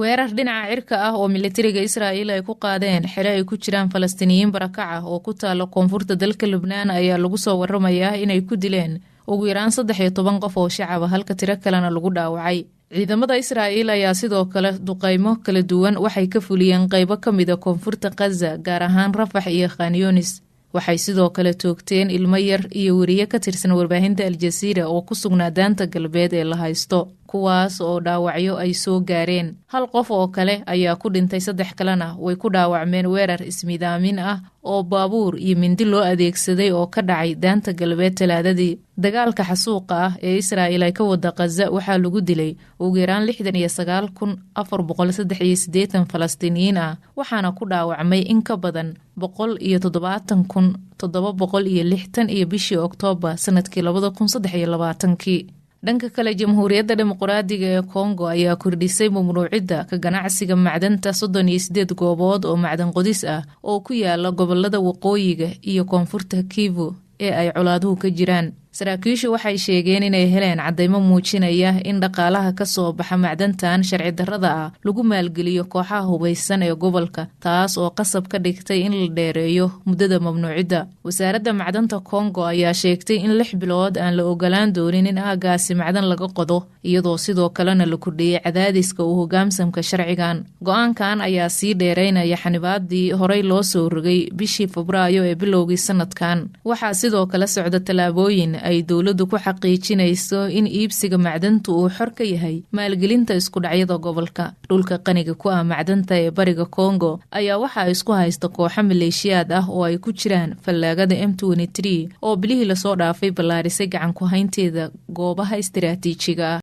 Weerar dhinaca cirka ah oo militariga Israa'iil ay ku qaadeen xere ay ku jiraan Falastiiniyiin barakac ah oo ku taala koonfurta dalka Lubnaan ayaa lagu soo waramayaa inay ku dileen ugu yaraan 13 qof oo shacaba, halka tiro kalena lagu dhaawacay. Ciidamada Israa'iil ayaa sidoo kale duqaymo kala duwan waxay ka fuliyeen qeybo ka mida koonfurta Khaza, gaar ahaan Rafax iyo Khanyonis. Waxay sidoo kale toogteen ilmo yar iyo weriye ka tirsan warbaahinta Aljaziira oo ku sugnaa Daanta Galbeed ee la haysto, kuwaas oo dhaawacyo ay soo gaareen. Hal qof oo kale ayaa ku dhintay, saddex kalena way ku dhaawacmeen weerar ismidaamin ah oo baabuur iyo mindi loo adeegsaday oo ka dhacay Daanta Galbeed Talaadadii. Dagaalka xasuuqa ah ee Israa'iil ay ka wada Khaza waxaa lagu dilay ugu yaraan 69,483 Falastiiniyiin ah, waxaana ku dhaawacmay in ka badan 170,760 iyo bishii Oktoobar sanadkii 2023-kii. Dhanka kale, Jamhuuriyadda Dimuqraadiga ee Kongo ayaa kordhisay mamnuucidda ka ganacsiga macdanta 38 goobood oo macdan qodis ah oo ku yaala gobolada waqooyiga iyo koonfurta Kivu ee ay colaaduhu ka jiraan. Saraakiishu waxay sheegeen inay heleen caddaymo muujinaya in dhaqaalaha ka soo baxa macdantan sharci darrada ah lagu maalgeliyo kooxaha hubaysan ee gobolka, taas oo qasab ka dhigtay in la dheereeyo muddada mamnuucidda. Wasaaradda macdanta Kongo ayaa sheegtay in 6 bilood aan la ogolaan doonin in aagaasi macdan laga qodo, iyadoo sidoo kalena la kordhiyey cadaadiska uu hogaamsamka sharcigan. Go-aankan ayaa sii dheereynaya xanibaadii horey loo soo rogay bishii Febraayo ee bilowgii sanadkan. Waxaa sidoo kale socda tallaabooyin ay dowladdu ku xaqiijinayso in iibsiga macdantu uu xor ka yahay maalgelinta iskudhacyada gobolka. Dhulka qaniga ku ah macdanta ee bariga Kongo ayaa waxaa isku haysta kooxo maleeshiyaad ah oo ay ku jiraan fallaagada M oo bilihii lasoo dhaafay ballaarisay gacan ku haynteeda goobaha istiraatiijiga ah.